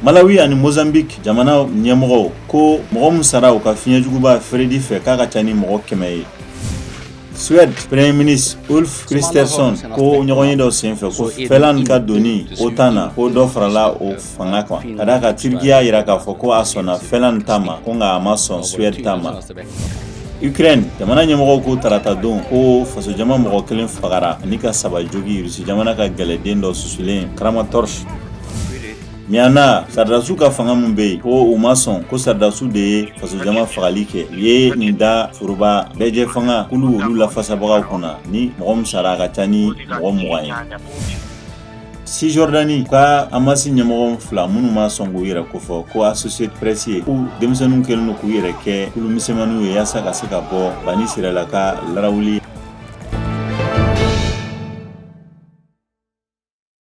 Malawi ani Mozambique jamana ɲɛmɔgɔw ko mɔgɔ min sara u ka fiɲɛjuguba Freddy fɛ, k'a ka ca ni mɔgɔ 100 ye. Suède Premier ministre Ulf Kristersson ko ɲɔgɔnye dɔ senfɛ ko Finlande ka donni OTAN na, ko dɔ farala o fanga kan, ka d'a kan Turquie y'a jira k'a fɔ ko a sɔnna Finlande ta ma, ko nka a ma sɔn Suède ta ma. Ukraine jamana ɲɛmɔgɔw ko tarata don ko fasojama mɔgɔ kelen fagara ani ka saba jogi Rusi jamana ka kɛlɛden dɔ susulen Kramatorsk. Myanmar sɔrɔdasiw ka fanga min bɛ yen, ko u ma sɔn ko sɔrɔdasiw de ye fasojama fagali kɛ. U ye nin da foroba bɛɛjɛ fanga kulu olu lafasabagaw kunna ni mɔgɔ min sara, a ka ca ni mɔgɔ 20 ye. Cisjordanie ka Hamas ɲɛmɔgɔ fila minnu ma sɔn k'u yɛrɛ kofɔ ko Associated Press ye, k'u denmisɛnninw kɛlen don k'u yɛrɛ kɛ kulu misɛnmaninw ye yaasa ka se ka bɔ Bani Sirala ka larawuli.